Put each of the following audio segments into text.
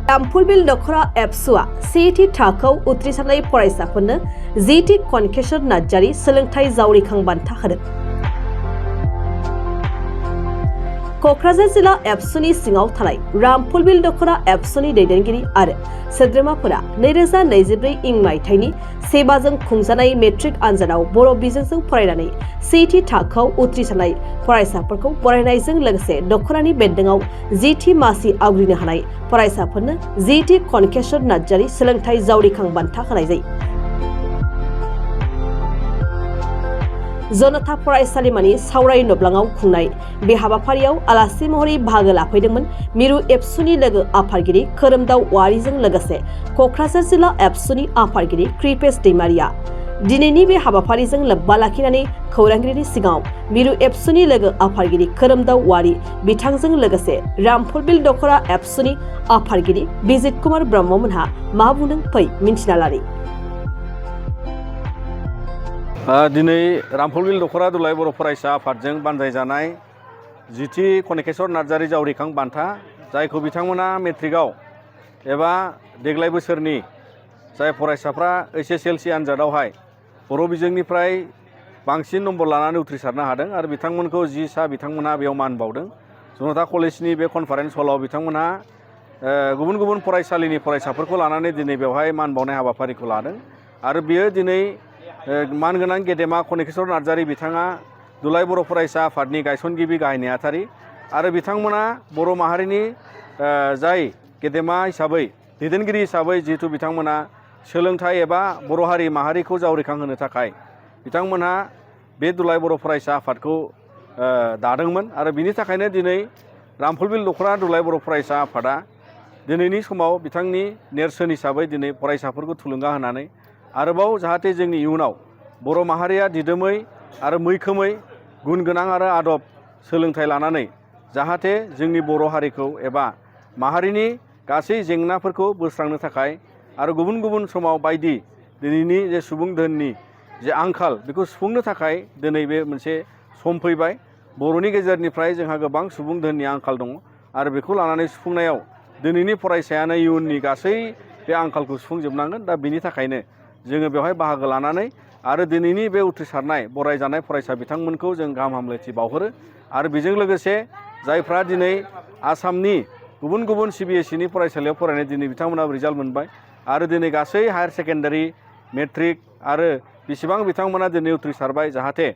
दामफुलबिल दखरा एबसुआ सीईटी थाखोआव उथ्रिसारनाय फरायसाफोरनो जीटी कनकेशर नार्जारी सोलोंथाइ जावरिखां बान्था होदों। कक्राझार जिल्ला एबसुनि सिङाव थानाय रामफुलबिल दखरा एबसुनि दैदेनगिरि आरो सोद्रोमाफोरा 2024 इं मायथाइनि सेबाजों खुंजानाय मेट्रिक आनजादाव बर' बिजोंजों फरायनानै सीईटी थाखोआव उथ्रिसारनाय फरायसाफोरखौ बरायनायजों लोगोसे दखरानि बेन्दोंआव जीटी मासि आवग्रिनो हानाय फरायसाफोरनो जीटी कनकेशर नार्जारी सोलोंथाइ जावरिखां बान्था होनाय जायो। जनता फरायसालिमानि सावराय नब्लाङाव खुंनाय बे हाबाफारियाव आलासि महरै बाहागो लाफैदोंमोन मिरु एबसुनि लोगो आफादगिरि खोरोमदाव वारिजों लोगोसे कक्राझार जिल्ला एबसुनि आफादगिरि कृपेश दैमारिया। दिनैनि बे हाबाफारिजों लोब्बा लाखिनानै खौरांगिरिनि सिगाङाव मिरु एबसुनि लोगो आफादगिरि खोरोमदाव वारि बिथांजों लोगोसे रामफुलबिल दखरा एबसुनि आफादगिरि बिजित कुमार ब्रह्ममोनहा मा बुंदों फै मिन्थिना लानि। दिनै रामफुलबिल दखरा दुलाराय बर' फरायसा आफादजों बानजायजानाय जीटी कनकेशर नार्जारी जावरिखां बान्था जायखौ बिथांमोना मेट्रिकआव एबा देग्लाय बोसोरनि जाय फरायसाफ्रा HSLC आनजादावहाय बर' बिजोंनिफ्राय बांसिन नम्बर लानानै उथ्रिसारनो हादों आरो बिथांमोनखौ बिथांमोनहा बेयाव मान बावदों। जनता कलेजनि बे कनफारेन्स हलाव बिथांमोनहा गुबुन गुबुन फरायसालिनि फरायसाफोरखौ लानानै दिनै बेवहाय मान बावनाय हाबाफारिखौ लादों आरो बियो दिनै मानगोनां गेदेमा कनकेशर नार्जारी बिथाङा दुलाराय बर' फरायसा आफादनि गायसनगिरि गाहाय नेहाथारि आरो बिथांमोना बर' माहारिनि जाय गेदेमा हिसाबै दैदेनगिरि हिसाबै जिहेतु बिथांमोना सोलोंथाइ एबा बर' हारि माहारिखौ जावरिखां होनो थाखाय बिथांमोनहा बे दुलाराय बर' फरायसा आफादखौ दादोंमोन आरो बिनि थाखायनो दिनै रामफुलबिल दखरा दुलाराय बर' फरायसा आफादा दिनैनि समाव बिथांनि नेरसोन हिसाबै दिनै फरायसाफोरखौ थुलुंगा होनानै आरोबाव जाहाथे जोंनि इयुनाव बर' माहारिया दिदोमै आरो मैखोमै गुन गोनां आरो आदब सोलोंथाइ लानानै जाहाथे जोंनि बर' हारिखौ एबा माहारिनि गासै जेंनाफोरखौ बोस्रांनो थाखाय आरो गुबुन गुबुन समाव बायदि दिनैनि जे सुबुं धोननि जे आंखाल बेखौ सुफुंनो थाखाय दिनै बे मोनसे सम फैबाय। बर'नि गेजेरनिफ्राय जोंहा गोबां सुबुं धोननि आंखाल दङ आरो बेखौ लानानै सुफुंनायाव दिनैनि फरायसायानो इयुननि गासै बे आंखालखौ सुफुंजोबनांगोन। दा बिनि थाखायनो जोङो बेवहाय बाहागो लानानै आरो दिनैनि बे उथ्रिसारनाय बरायजानाय फरायसा बिथांमोनखौ जों गाहाम हामलायथि बावहरो आरो बेजों लोगोसे जायफ्रा दिनै आसामनि गुबुन गुबुन CBSEनि फरायसालियाव फरायनाय दिनै बिथांमोनाबो रिजाल्ट मोनबाय आरो दिनै गासै हायार सेकेन्डारि मेट्रिक आरो बेसेबां बिथांमोना दिनै उथ्रिसारबाय जाहाथे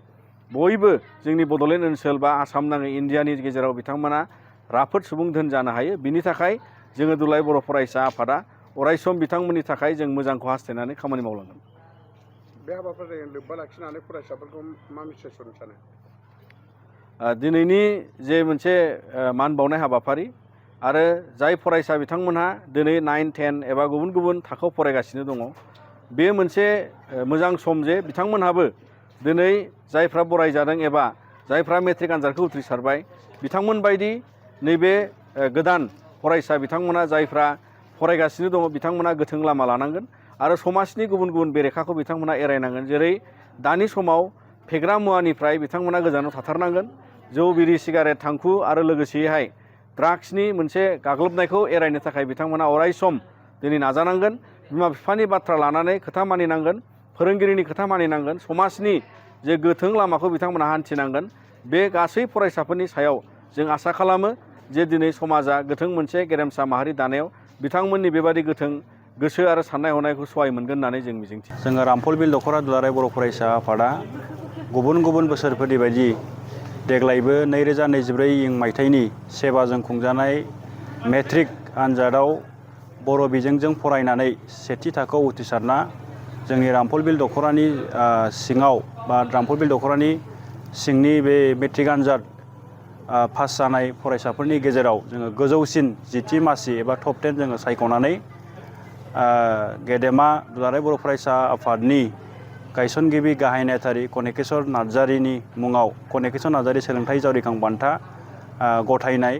बयबो जोंनि बड'लेण्ड ओनसोल बा आसाम नाङै इन्डियानि गेजेराव बिथांमोना राफोद सुबुं धोन जानो हायो। बिनि थाखाय जोङो दुलाराय बर' फरायसा आफादा अरायसम बिथांमोननि थाखाय जों मोजांखौ हास्थायनानै खामानि मावलांगोन। बे हाबाफारिजों लोब्बा लाखिनानै फरायसाफोरखौ मा मेसेज हरनो सानो? दिनैनि जे मोनसे मान बावनाय हाबाफारि आरो जाय फरायसा बिथांमोनहा दिनै 9, 10 एबा गुबुन गुबुन थाखोआव फरायगासिनो दङ बेयो मोनसे मोजां सम जे बिथांमोनहाबो दिनै जायफ्रा बरायजादों एबा जायफ्रा मेट्रिक आनजादखौ उथ्रिसारबाय बिथांमोन बायदि नैबे गोदान फरायसा बिथांमोना जायफ्रा फरायगासिनो दङ बिथांमोना गोथों लामा लानांगोन आरो समाजनि गुबुन गुबुन बेरेखाखौ बिथांमोना एरायनांगोन। जेरै दानि समाव फेग्रा मुवानिफ्राय बिथांमोना गोजानाव थाथारनांगोन। जौ बिरि सिगारेट थांखु आरो लोगोसेयैहाय ड्राग्सनि मोनसे गाग्लोबनायखौ एरायनो थाखाय बिथांमोना अरायसम दिनै नाजानांगोन। बिमा बिफानि बाथ्रा लानानै खोथा मानिनांगोन, फोरोंगिरिनि खोथा मानिनांगोन, समाजनि जे गोथों लामाखौ बिथांमोना हान्थिनांगोन। बे गासै फरायसाफोरनि सायाव जों आसा खालामो जे दिनै समाजा गोथों मोनसे गेरेमसा माहारि दानायाव बिथांमोननि बेबादि गोथों गोसो आरो साननाय हनायखौ सहाय मोनगोन होननानै जों मिजिंथियो। जोङो रामफुलबिल दखरा दुलाराय बर' फरायसा आफादा गुबुन गुबुन बोसोरफोरनि बायदि देग्लायबो 2024 इं मायथाइनि सेबाजों खुंजानाय मेट्रिक आनजादाव बर' बिजोंजों फरायनानै सेथि थाखोआव उथ्रिसारना जोंनि रामफुलबिल दखरानि सिङाव बा रामफुलबिल दखरानि सिंनि बे मेट्रिक आनजाद पास जानाय फरायसाफोरनि गेजेराव जोङो गोजौसिन जीटी मासि एबा टप 10 जोङो सायख'नानै गेदेमा दुलाराय बर' फरायसा आफादनि गायसनगिरि गाहाय नेहाथारि कनकेशर नार्जारीनि मुङाव कनकेशर नार्जारी सोलोंथाइ जावरिखां बान्था गथायनाय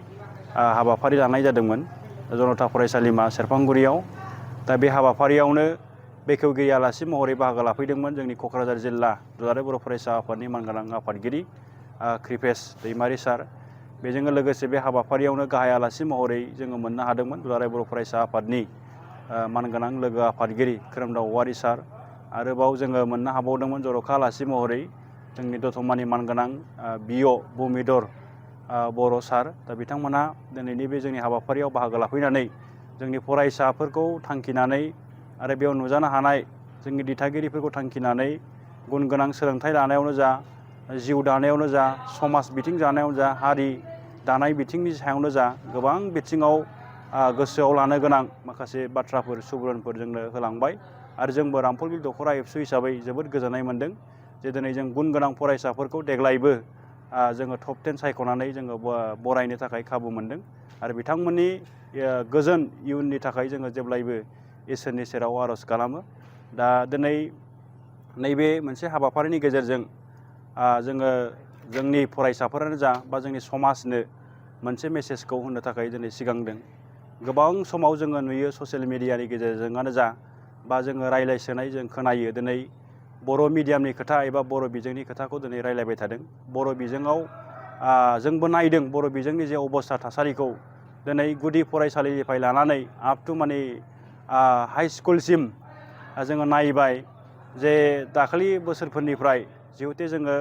हाबाफारि लानाय जादोंमोन जनता फरायसालिमा सेरफांगुरियाव। दा बे हाबाफारियावनो बेखेवगिरि आलासि महरै बाहागो लाफैदोंमोन जोंनि क'क्राझार जिल्ला दुलाराय बर' फरायसा आफादनि मानगोनां आफादगिरि कृपेश दैमारि सार। बेजों लोगोसे बे हाबाफारियावनो गाहाय आलासि महरै जोङो मोननो हादोंमोन दुलाराय बर' फरायसा आफादनि मानगोनां लोगो आफादगिरि खोरोमदाव औवारि सार। आरोबाव जोङो मोननो हाबावदोंमोन जर'खा आलासि महरै जोंनि दतमानि मानगोनां बिअ भुमिधर बर' सार। दा बिथांमोना दिनैनि बे जोंनि हाबाफारियाव बाहागो लाफैनानै जोंनि फरायसाफोरखौ थांखिनानै आरो बेयाव नुजानो हानाय जोंनि दिथागिरिफोरखौ थांखिनानै गुन गोनां सोलोंथाइ लानायावनो जा, जिउ दानायावनो जा, समाज बिथिं जानायावनो जा, हारि दानाय बिथिंनि सायावनो जा गोबां बिथिङाव गोसोआव लानो गोनां माखासे बाथ्राफोर सुबुरुनफोर जोंनो होलांबाय। आरो जोंबो रामफलबिल दख'रा एबसु हिसाबै जोबोद गोजोननाय मोन्दों जे दिनै जों गुन गोनां फरायसाफोरखौ देग्लायबो जोङो टप 10 सायख'नानै जोङो बरायनो थाखाय खाबु मोन्दों। आरो बिथांमोननि गोजोन इयुननि थाखाय जोङो जेब्लायबो इसोरनि सेराव आर'ज खालामो। दा दिनै नैबे मोनसे हाबाफारिनि गेजेरजों जोङो जोंनि फरायसाफोरानो जा बा जोंनि समाजनो मोनसे मेसेजखौ होनो थाखाय दिनै सिगांदों। गोबां समाव जोङो नुयो ससियेल मिडियानि गेजेरजोंआनो जा बा जोङो रायज्लायसोनाय जों खोनायो दिनै बर' मिडियामनि खोथा एबा बर' बिजोंनि खोथाखौ दिनै रायज्लायबाय थादों। बर' बिजोङाव जोंबो नायदों बर' बिजोंनि जे अबस्था थासारिखौ दिनै गुदि फरायसालिनिफ्राय लानानै आप टु माने हाइ स्कुलसिम जोङो नायबाय जे दाखालि बोसोरफोरनिफ्राय जिहेथु जोङो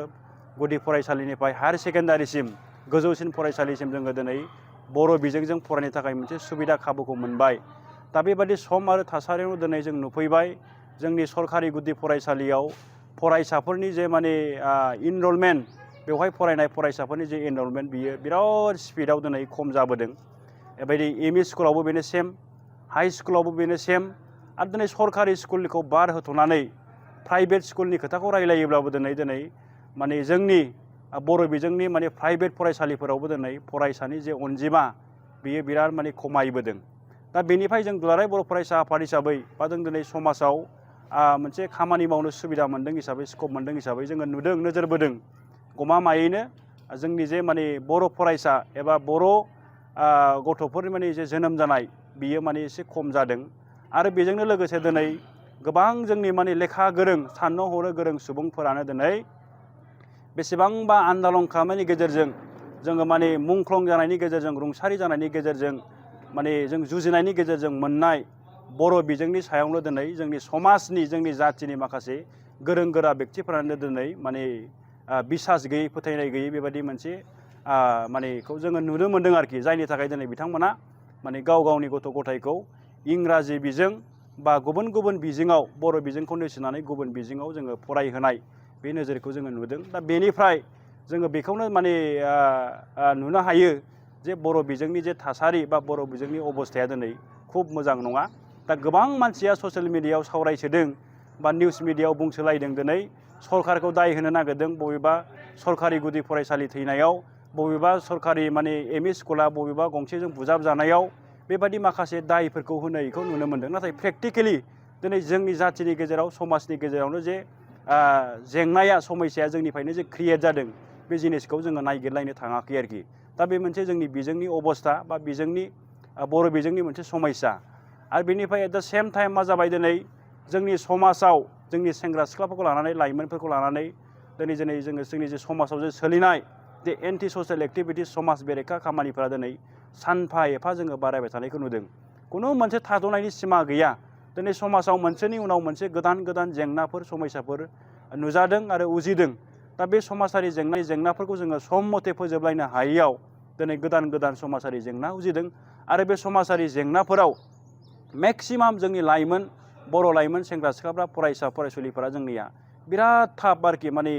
गुदि फरायसालिनिफ्राय हायार सेकेन्डारिसिम गोजौसिन फरायसालिसिम जोङो दिनै बर' बिजोंजों फरायनो थाखाय मोनसे सुबिदा खाबुखौ मोनबाय। दा बेबादि सम आरो थासारियावनो दिनै जों नुफैबाय जोंनि सरकारि गुदि फरायसालियाव फरायसाफोरनि जे माने इनरलमेन्ट बेवहाय फरायनाय फरायसाफोरनि जे इनरलमेन्ट बियो बिराद स्पिडआव दिनै खम जाबोदों। बेबायदि एम इ स्कुलावबो बेनो सेम, हाइ स्कुलावबो बेनो सेम। आरो दिनै सरकारि स्कुलखौ बाद होथ'नानै प्राइभेट स्कुलनि खोथाखौ रायलायोब्लाबो दिनै माने जोंनि बर' बिजोंनि माने प्राइभेट फरायसालिफोरावबो दिनै फरायसानि जे अनजिमा बियो बिराद माने खमायबोदों। दा बेनिफ्राय जों दुलाराय बर' फरायसा आफाद हिसाबै बा जों दिनै समाजाव मोनसे खामानि मावनो सुबिदा मोनदों हिसाबै स्कप मोनदों हिसाबै जोङो नुदों नोजोर बोदों गमामायैनो जोंनि जे माने बर' फरायसा एबा बर' गथ'फोरनि माने जे जोनोम जानाय बियो माने एसे खम जादों। आरो बेजोंनो लोगोसे दिनै गोबां जोंनि माने लेखा गोरों साननो हनो गोरों सुबुंफोरानो दिनै बेसेबांबा आन्दालन खालामनायनि गेजेरजों जोङो माने मुंख्लं जानायनि गेजेरजों रुंसारि जानायनि गेजेरजों माने जों जुजिनायनि गेजेरजों मोननाय बर' बिजोंनि सायावनो दिनै जोंनि समाजनि जोंनि जाथिनि माखासे गोरों गोरा बेक्तिफोरानो दिनै माने बिसास गैयै फोथायनाय गैयै बेबायदि मोनसे मानेखौ जोङो नुनो मोन्दों आरोखि। जायनि थाखाय दिनै बिथांमोना माने गाव गावनि गथ' गथायखौ इंराजि बिजों बा गुबुन गुबुन बिजोङाव बर' बिजोंखौ नेवसिनानै गुबुन बिजोङाव जोङो फरायहोनाय बे नोजोरखौ जोङो नुदों। दा बेनिफ्राय जोङो बेखौनो माने नुनो हायो जे बर' बिजोंनि जे थासारि बा बर' बिजोंनि अबस्थाया दिनै खुब मोजां नङा। दा गोबां मानसिया ससियेल मिडियायाव सावरायसोदों बा निउस मिडियायाव बुंसोलायदों दिनै सरकारखौ दाय होनो नागिरदों बबेबा सरकारि गुदि फरायसालि थैनायाव, बबेबा सरकारि माने एम इ स्कुला बबेबा गंसेजों बुजाब जानायाव बेबायदि माखासे दायफोरखौ होनायखौ नुनो मोन्दों। नाथाय प्रेक्टिकेलि दिनै जोंनि जाथिनि गेजेराव समाजनि गेजेरावनो जे जेंनाया समस्याया जोंनिफ्रायनो जे क्रियेट जादों बे जिनिसखौ जोङो नायगिरलायनो थाङाखै आरोखि। दा बे मोनसे जोंनि बिजोंनि अबस्था बा बिजोंनि बर' बिजोंनि मोनसे समस्या। आरो बेनिफ्राय एट दा सेम टाइम मा जाबाय दिनै जोंनि समाजाव जोंनि सेंग्रा सिख्लाफोरखौ लानानै लाइमोनफोरखौ लानानै दिनै जोङो जोंनि जे समाजाव जे सोलिनाय जे एन्टि ससियेल एक्टिभिटिस समाज बेरेखा खामानिफोरा दिनै सानफा एफा जोङो बारायबाय थानायखौ नुदों। खुनु मोनसे थाद'नायनि सिमा गैया। दिनै समाजाव मोनसेनि उनाव मोनसे गोदान गोदान जेंनाफोर समस्याफोर नुजादों आरो उजिदों। दा बे समाजारि जेंनाफोरखौ जोङो सम मथे फोजोबलायनो हायैयाव दिनै गोदान गोदान समाजारि जेंना उजिदों। आरो बे समाजारि जेंनाफोराव मेक्सिमाम जोंनि लाइमोन बर' लाइमोन सेंग्रा सिख्लाफ्रा फरायसा फरायसुलिफोरा जोंनिया बिराद थाब आरोखि माने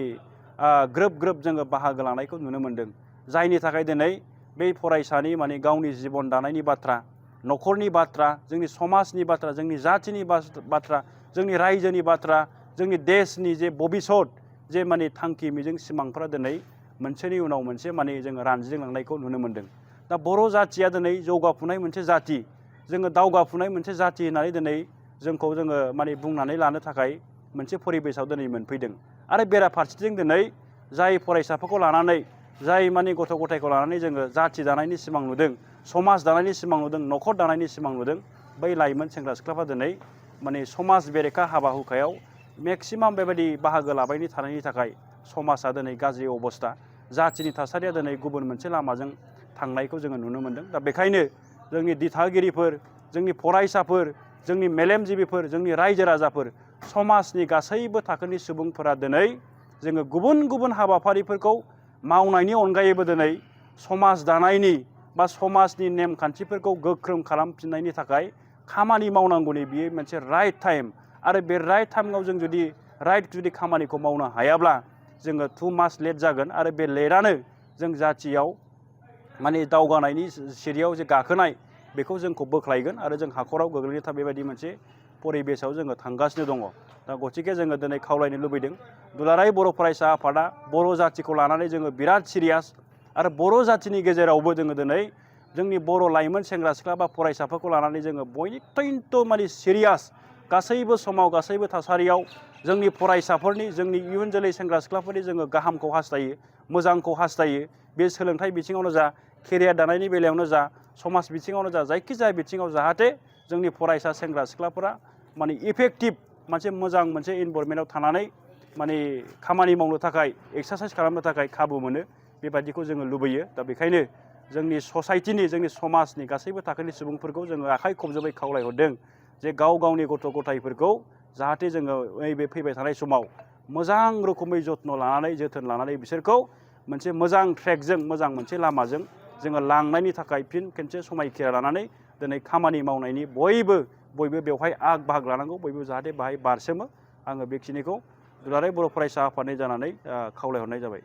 ग्रोब ग्रोब जोङो बाहागो लानायखौ नुनो मोन्दों। जायनि थाखाय दिनै बै फरायसानि माने गावनि जिबन दानायनि बाथ्रा, न'खरनि बाथ्रा, जोंनि समाजनि बाथ्रा, जोंनि जाथिनि बाथ्रा, जोंनि रायजोनि बाथ्रा, जोंनि देशनि जे भबिसत जे माने थांखि मिजिं सिमांफोरा दिनै मोनसेनि उनाव मोनसे माने जोङो रानज्रिंलांनायखौ नुनो मोन्दों। दा बर' जाथिया दिनै जौगाफुनाय मोनसे जाथि, जोङो दावगाफुनाय मोनसे जाथि होननानै दिनै जोंखौ जोङो माने बुंनानै लानो थाखाय मोनसे परिबेसाव दिनै मोनफैदों। आरो बेराफारसेथिं दिनै जाय फरायसाफोरखौ लानानै जाय माने गथ' गथायखौ लानानै जोङो जाथि दानायनि सिमां नुदों, समाज दानायनि सिमां नुदों, न'खर दानायनि सिमां नुदों, बै लाइमोन सेंग्रा सिख्लाफ्रा दिनै माने समाज बेरेखा हाबा हुखायाव मेक्सिमाम बेबायदि बाहागो लाबायनि थानायनि थाखाय समाजा दिनै गाज्रि अबस्था। जाथिनि थासारिया दिनै गुबुन मोनसे लामाजों थांनायखौ जोङो नुनो मोन्दों। दा बेखायनो जोंनि दिथागिरिफोर, जोंनि फरायसाफोर, जोंनि मेलेमजिबिफोर, जोंनि रायजो राजाफोर, समाजनि गासैबो थाखोनि सुबुंफोरा दिनै जोङो गुबुन गुबुन हाबाफारिफोरखौ मावनायनि अनगायैबो दिनै समाज दानायनि बा समाजनि नेमखान्थिफोरखौ गोख्रों खालामफिननायनि थाखाय खामानि मावनांगौनि बियो मोनसे राइट टाइम। आरो बे राइट टाइमाव जों जुदि खामानिखौ मावनो हायाब्ला जोङो टु माच लेट जागोन। आरो बे लेटआनो जों जाथियाव माने दावगानायनि सिरियाव जे गाखोनाय बेखौ जोंखौ बोख्लायगोन आरो जों हाखराव गोग्लैनो था बेबायदि मोनसे परिबेसाव जोङो थांगासिनो दङ। दा गतिके जोङो दिनै खावलायनो लुबैदों दुलाराय बर' फरायसा आफादा बर' जाथिखौ लानानै जोङो बिराद सिरियास। आरो बर' जाथिनि गेजेरावबो जोङो दिनै जोंनि बर' लाइमोन सेंग्रा सिख्ला बा फरायसाफोरखौ लानानै जोङो बयनिख्रुइथ' माने सिरियास। गासैबो समाव गासैबो थासारियाव जोंनि फरायसाफोरनि, जोंनि इयुन जोलै सेंग्रा सिख्लाफोरनि जोङो गाहामखौ हास्थायो, मोजांखौ हास्थायो। बे सोलोंथाइ बिथिङावनो जा, केरियार दानायनि बेलायावनो जा, समाज बिथिङावनो जा, जायखिजाया बिथिङाव जाहाथे जोंनि फरायसा सेंग्रा सिख्लाफोरा माने इफेक्टिभ मोनसे मोजां मोनसे इनभारमेन्टआव थानानै माने खामानि मावनो थाखाय, एक्सारसाइस खालामनो थाखाय खाबु मोनो, बेबायदिखौ जोङो लुबैयो। दा बेखायनो जोंनि ससाइटिनि, जोंनि समाजनि गासैबो थाखोनि सुबुंफोरखौ जोङो आखाइ खबजोबै खावलायहरदों जे गाव गावनि गथ' गथायफोरखौ जाहाथे जोङो नैबे फैबाय थानाय समाव मोजां रोखोमै जत्न लानानै, जोथोन लानानै बिसोरखौ मोनसे मोजां ट्रेकजों, मोजां मोनसे लामाजों जोङो लांनायनि थाखाय फिन खेनसे समायखिरा लानानै दिनै खामानि मावनायनि बयबो बेवहाय बाहागो लानांगौ, बयबो जाहाथे बाहाय बारसोमो। आङो बेखिनिखौ दुलाराय बर' फरायसा आफादनि जानानै खावलायहरनाय जाबाय।